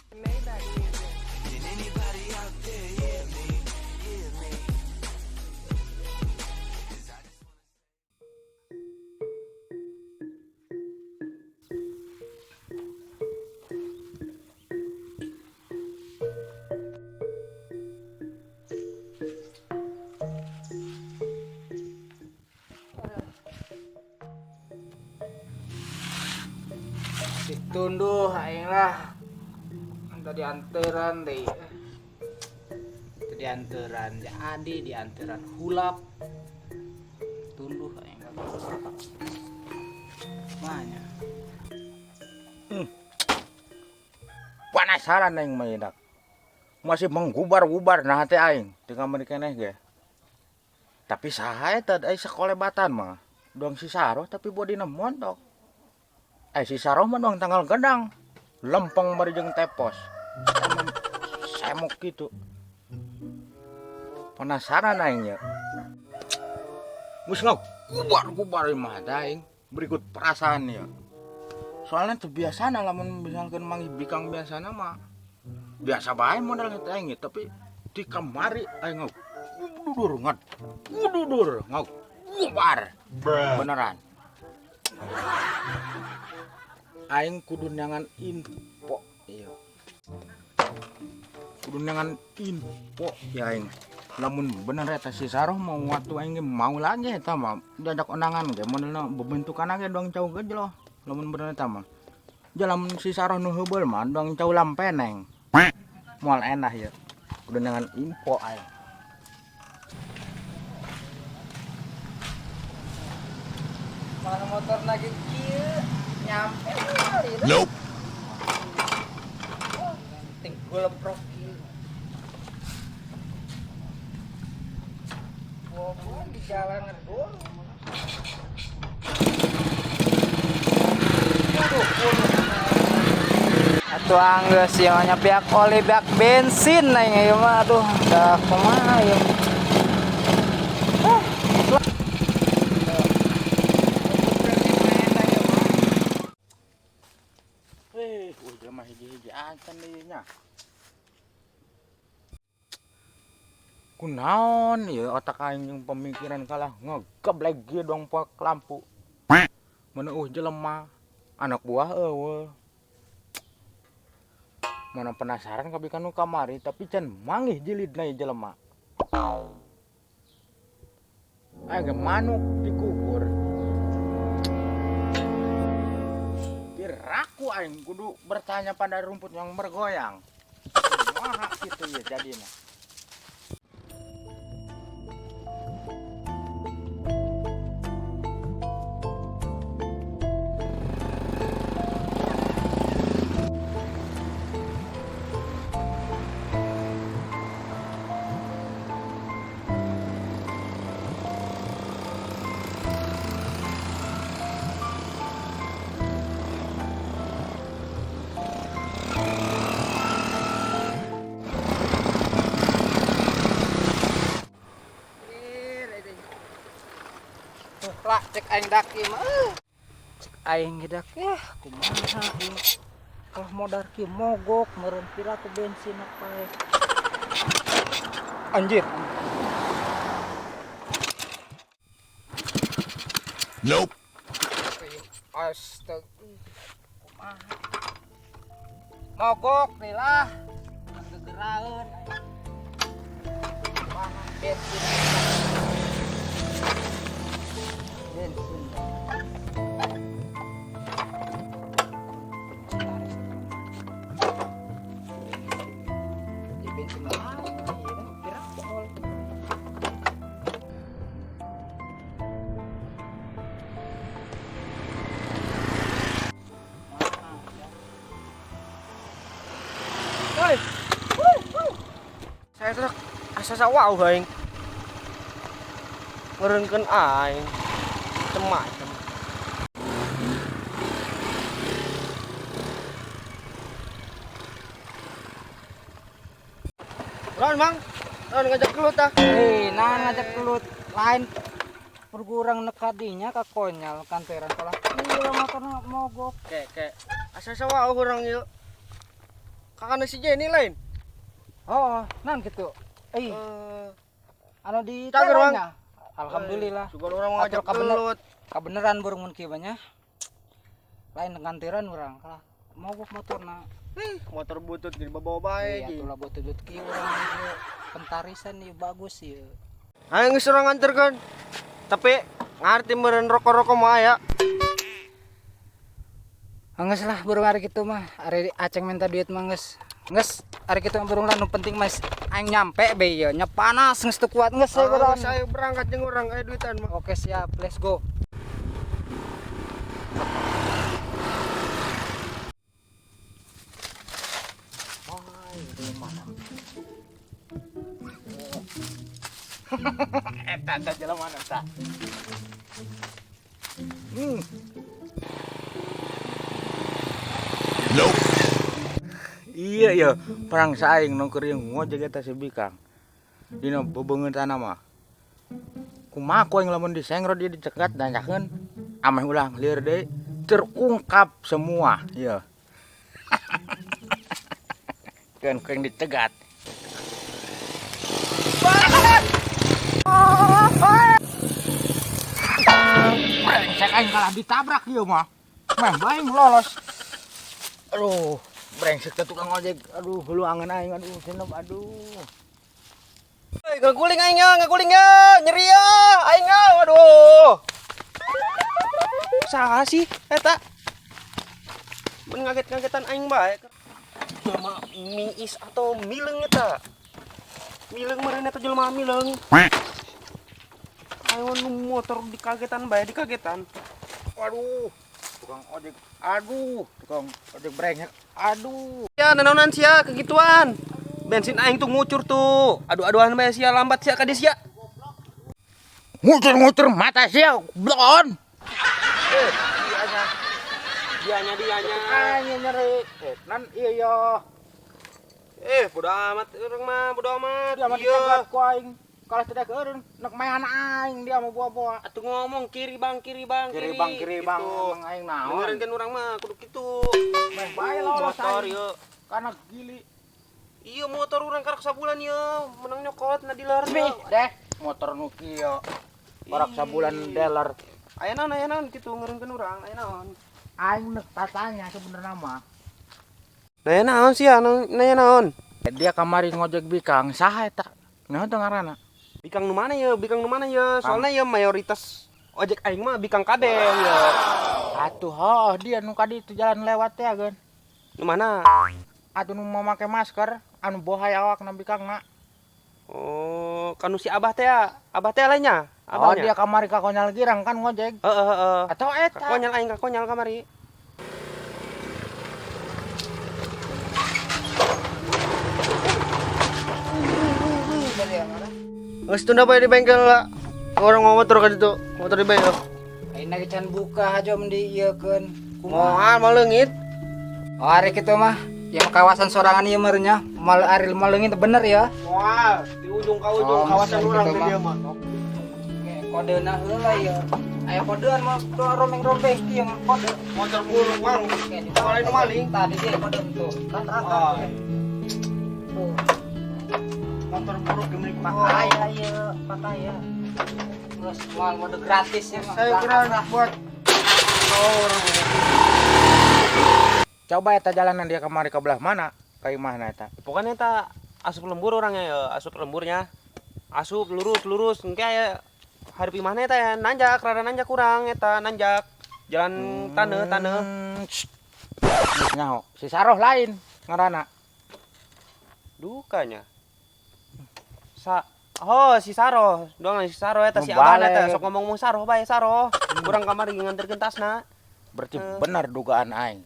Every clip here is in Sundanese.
Can anybody out there hear me? Hear me? 'Cause I just wanna Si tunduh aing lah. Tadi anteran deh. Tadi anteran jadi di anteran hulap. Tunduh aing lah. Mana? Penasaran aing mah dak. Masih menggubar-gubar nah hati aing di kamar keneh ge. Tapi saha eta ai sakolebatan mah. Doang si Saroh tapi bodina montok. Si Saroh mah doang tanggal gedang. Lempeng bari jeung tepos. Semok gitu. Penasaran aing ya. Geus ngagubar-gubar mah aing. Berikut perasaan ya. Soalnya tuh biasana lamun misalkan manggih bikang biasana mah biasa bae modal teh aing tapi di kamari aing ngududur ngad ngududur ngagubar beneran aing kudu neangan info iya kudu neangan info ya aing lamun bener eta si Saroh mau waktu aing ge mau lagi eta mah diajak ondangan ge modelna bebentukan ge doang cau gejloh lamun bener eta mah jalan si Saroh nu heubeul mah doang cau lampeneng moal enak ya kudu neangan info aing. Mana motor lagi kieu nyampe kali dah. Nope. Ting goleprok kieu. Wah, di jalan ngedul. Atuh anggeus ieu mah nya beak oli beak bensin aing ieu mah aduh da kumaha ieu. Jelema hiji-hiji acan deui nya. Kunaon ieu otak aing jeung pemikiran kalah ngegeblek ieu doang poek lampu. Mana jelema anak buah eueuh. Mana penasaran kabeh kanu kamari tapi can manggih jilidna ieu jelema. Aya ge manuk dikubur. Piraku aing kudu bertanya pada rumput yang bergoyang. Kumaha kitu ieu jadina. Lah, cek aing daki mah. Cek aing ge daki kumaha ieu. Kalau modar ki mogok meureun pira ku bensin apa. Anjir. Nope. Astaga. Kumaha. Mogok nih lah. Gegeraeun. Kumaha bensin. Bensin. Di bensin mahal, iya kan? Kira pol. Woi. Woi, woi. Saya truk asa sawau aing. Ngeureunkeun aing. Macem-macem. Ron, Mang. Ron ngajak kelut ah. Nah ngajak kelut. Lain pergurang nekadinya ka konyol kanteran kalah. Iya motorna mogok. Kek, kek. Asa sawau urang ieu. Kakana si Jenny lain. Oh, naon kitu? Eh, Eh, anu di Cager, Bang. nya. Alhamdulillah. Sugan urang mau ngajak Atur kabener. gelut. Kabeneran burung mun kieu mah nya. Lain ngantiran urang kalah mogok motorna. Ih, motor butut jadi bawa bae Iya, ji. atulah butut kieu urang ieu. Pentarisan ieu bagus ieu. Ayo geus urang nganterkeun. Tapi ngarti meureun rokok-rokok mah aya. Geus lah burung ari kitu mah. Ari Aceng minta duit mah geus. Geus ari kitu mah burung lah nu penting mas aing nyampe be ieu. Nya panas geus teu kuat geus Ah, urang. geus ayo berangkat jeung urang aya duitan mah. Oke siap, let's go. Eta eta jelema eta. Iya iya, perang saing nu keur ngojek eta si Bikang. Dina bebeungeun tanah mah. Kumaha ku aing lamun disengrot dia dicegat danjakeun ameh ulah lieur deui terungkap semua, iya. Keun ku aing dicegat. Brengsek aing kalah ditabrak ieu mah. Meh bae lolos. Aduh, brengsek teh tukang ojek. Aduh, hulu angen aing aduh, senep aduh. Hei, ngaguling aing ya, ngaguling ya, nyeri ya, aing ya, waduh. Saha sih eta? Men ngaget-ngagetan aing bae. Jelema miis atau mileng eta? Mileng meureun eta jelema mileng. Ayo nu motor dikagetan bae, dikagetan. Waduh, tukang ojek. Aduh, tukang ojek brengsek. Aduh. Ya, nanaonan sia kegituan. Bensin aing tuh ngucur tuh. Aduh-aduhan bae sia lambat sia ka dieu sia. Ngucur-ngucur mata sia, blon. Eh, dianya. Dianya dianya. Aing nyeri. Eh, nan iya yo. Eh, bodo amat urang mah, bodo amat. Dia mah Iya. dicegat ku aing. Kalah tidak eureun, nek maehan aing dia mau bawa-bawa. Atuh ngomong kiri bang, kiri bang, Kiri bang, kiri bang, Gitu. emang aing naon. Dengerin kan urang mah kudu kitu. Meh bae lolos Motor aing. ieu. Karena gili. Iya motor urang karak sabulan ieu, menang nyokot na dealer. Nih, deh, motor nu kieu. Karak sabulan dealer. Aya naon, aya naon kitu ngerenkeun urang, aya naon. Aing nek tatanya sebenarnya mah. Nanya naon sih ya, nanya naon. Dia kamari ngojek bikang, saha eta? Naon teh ngaranna? Bikang nu mana ya? Bikang nu mana ya? Soalnya ya mayoritas ojek aing mah bikang kabeh ya. Atuh heuh dia nu kadi itu jalan lewat teh geun. Nu mana? Atuh nu mau make masker, anu bohay awakna bikangna. Oh, kanu si Abah teh ya. Abah teh lainnya. Oh, Abahnya. dia kamari ka konyol girang kan ngojek. Heeh heeh. Atau eta. Kakonyal aing kakonyal kamari. Geus tunda bae di bengkel lah. Orang mau motor ka ditu, motor di bengkel. Aing lagi can buka aja mun diieukeun. Moal mah leungit. Oh, ari kitu mah. Yang kawasan sorangan ieu meureun nya. Mal ari maleungit bener ya. Moal di ujung ka ujung Oh, kawasan gitu urang mah. di dieu mah. Oke, kodena heula ieu. Aya kodean mah rombeng-rombeng kieu mah kode. Motor buruk bang. Oke, di Lain maling. Tadi dia kode tuh. Kan Oh. Tuh, Motor buruk demi pakaya ieu, pakaya. Terus moal mode gratis ya mah. Saya kurang buat oh, orang. Coba eta jalanan dia kamari ke belah mana? Ka imahna eta. Pokoknya eta asup lembur orangnya ya, asup lemburnya. Asup lurus lurus engke aya hareup imahna eta ya nanjak, rada nanjak kurang eta nanjak. Jalan taneuh taneuh. Shh. Geus nyaho. Si Saroh lain ngaranna. Dukanya. Sa Oh, si Saroh. Doang si Saroh eta si Abah Ngebalik. eta sok ngomong-ngomong Saroh bae Saroh. Kurang kamari nganterkeun tasna. Berarti benar dugaan aing.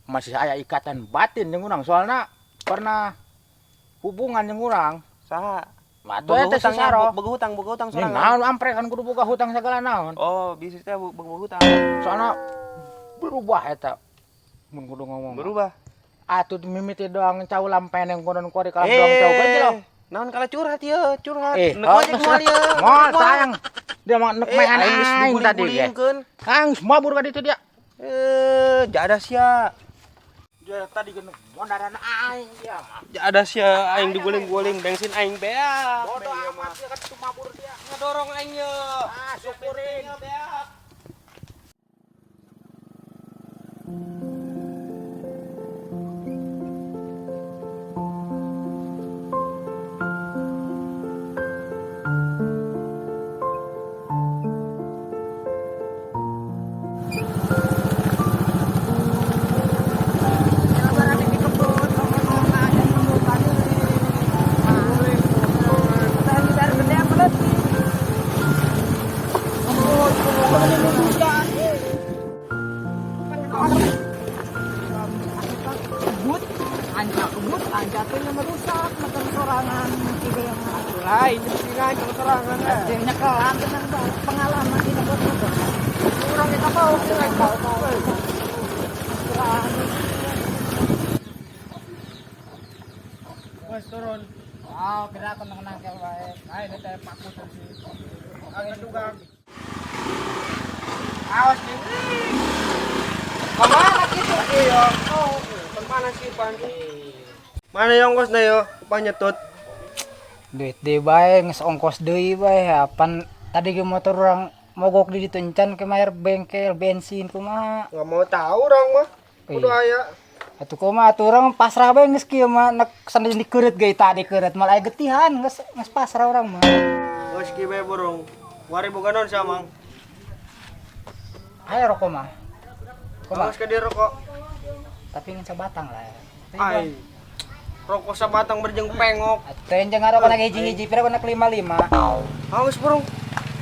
Masih aya ikatan batin jeung urang soalna pernah hubungan jeung urang. Saha? Atuh eta si hutang ya, Saroh. boga hutang, boga hutang Ini sorangan. naon ampre kan kudu boga hutang segala naon. Oh, bisnis teh boga hutang. Soalna berubah eta. Mun kudu ngomong. Berubah. Atuh mimiti doang cau lampeneng konon kuari kalah doang cau gaji loh. Naon kala curhat ieu, curhat. Eh, Nek ojek moal ieu. Moal sayang. Dia mah nek maehan aing geus aing tadi ge. diguling-gulingkeun. Kang mabur ka ditu dia. Eh, jadah sia. Dia tadi kena mondaran aing dia mah. Ya ada sia aing diguling-guling bensin aing beak. Bodoh amat dia kan tumabur dia. Ngedorong aing ye. Ah, syukurin. Beak. Lain dengan sorangan. Nyekelan tenang pengalaman kita buat Kurang kita mau. Wes turun. Wow, kira aku nang nangkel wae. Ayo ini teh paku sih. Agak dugang. Awas nih. Kemana gitu? Iya. Oh, kemana sih pan? Mana yang ongkos na yo? Upah nyetut. Duit deui bae geus ongkos deui bae apan tadi ge motor urang mogok di ditu encan ke mayar bengkel bensin kumaha. Nggak mau tahu orang mah. Kudu aya. Atuh kumaha atuh urang pasrah bae geus kieu mah nek sanajan dikeureut ge tadi keureut malah aya getihan geus geus pasrah urang mah. Geus kieu bae burung. Wari boga naon sia mang? Aya rokok mah. Kumaha? Geus ka dieu rokok. Tapi ngan sabatang lah. Ai. Rokok sabatang berjeng pengok. Atuh yang jangan rokok nak hiji-hiji pira nak 55. Geus burung.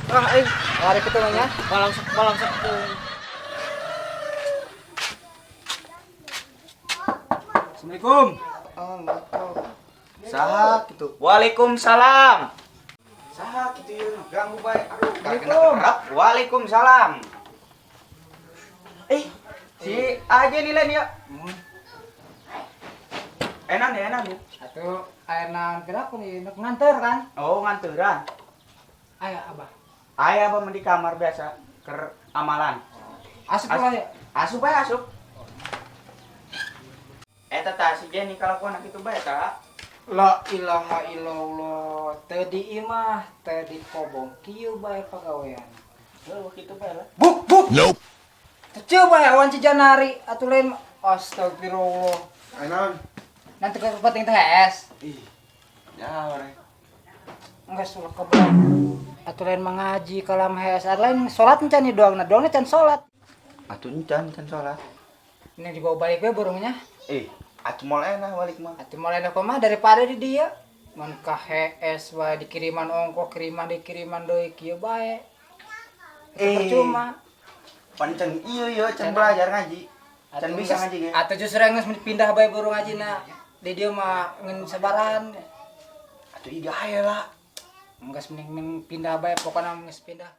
Ah, aing. Wari kitu mah nya. Balangsek balangsek. Assalamualaikum. Saha gitu. Waalaikumsalam. Saha gitu ya ganggu bae. Aduh, kerap. Waalaikumsalam. Si aja nih Len ya. Enak ya, enak ya. Atuh aya naon kira aku nih nek nganter kan? Oh, nganteran. Aya abah. Aya abah di kamar biasa ker amalan. Asup lah ya. Asup bae asup. Eta tah si Jenny kalakuan kitu bae tah. La ilaha illallah. Teu di imah, teu di kobong kieu bae pagawean. Heuh kitu bae lah. Buk buk. Nope. Teu bae awan Cijanari atuh lain astagfirullah. Naon? Nanti ke penting teh es. Ih. Ya ore. Enggak sulah kebon. Atuh lain mengaji kalam hees. Lain salat encan nih doang, nah doangna can salat. Atuh encan can salat. Ini dibawa balik we burungnya. Atuh moal enak balik mah. Atuh moal enak mah daripada di dia. Mun ka hees wae dikiriman ongkoh, kiriman dikiriman deui kieu bae. Percuma. Pancen ieu ieu can belajar ngaji. Can bisa ngaji ge. Atuh justru geus pindah bae burung ngajina. Di dia mah ngeun sabaran. Atuh ieu aya lah. Geus mending pindah bae pokona geus pindah.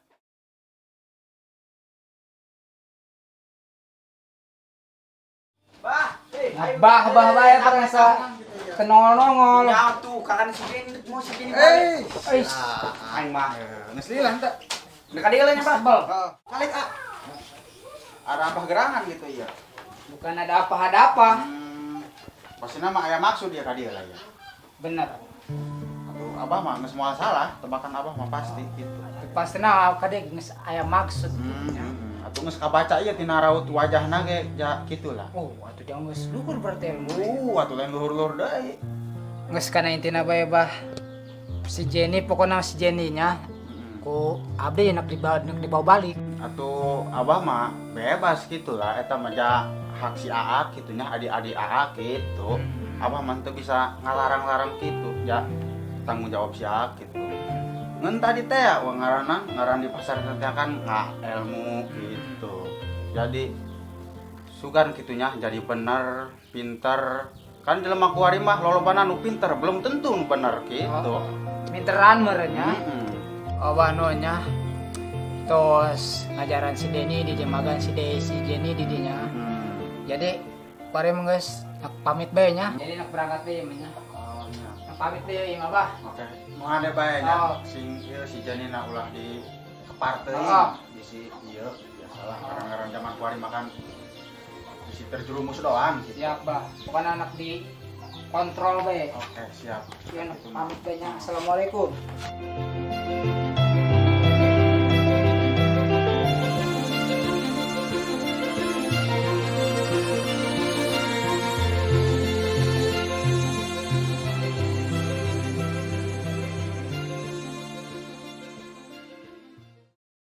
Bah, bah bah bae parasa tenongol-nongol. Ya tuh kan si Jenny mau si Jenny balik. Eish. Aing mah. Geus lila henteu. Dekat dia lain Pak. Sebel. Kalik ah. Ada apa gerangan gitu ya? Bukan ada apa-ada apa. Pasti mah aya maksud ya ka dieu lah ya. Bener. Atuh abah mah geus moal salah, tebakan abah mah pasti gitu. Pastina kade geus aya maksud. Atuh geus kabaca ieu tina raut wajahna ge ja kitulah. Oh, atuh jangan geus luhur berarti ilmu. Atuh lain luhur-luhur deui. Geus kana intina bae bah. Si Jenny pokona si Jenny nya ku abdi enak dibawa balik. Atuh abah mah bebas gitulah eta mah ja hak si AA kitu nya adik-adik AA gitu. Abah mah teu bisa ngalarang-larang gitu ya tanggung jawab si AA gitu. Ngan tadi teh ya wah ngaranna ngaran di pasar teh kan nggak ilmu gitu. Jadi sugan kitunya jadi bener pinter kan jelema kuari mah lolobana nu pinter belum tentu nu bener gitu. Oh, minteran meureun nya. Abah nu nya tos ngajaran si Denny di jemagan si Desi Jenny di dinya. Jadi kuari mah geus nak pamit bae nya. Jadi nak berangkat bae nya. Oh, nya. Nak pamit bae ieu mah bah. Oke, mau ada bae nya. Oh. Sing ieu si Jenny na ulah di kepar teuing. Oh. Bisi ieu biasalah orang-orang zaman kuari makan Bisi terjerumus doang gitu. Siap, Bah. Pokoknya anak di kontrol bae. Oke, siap. Ya, Itu mah. pamit banyak. Assalamualaikum.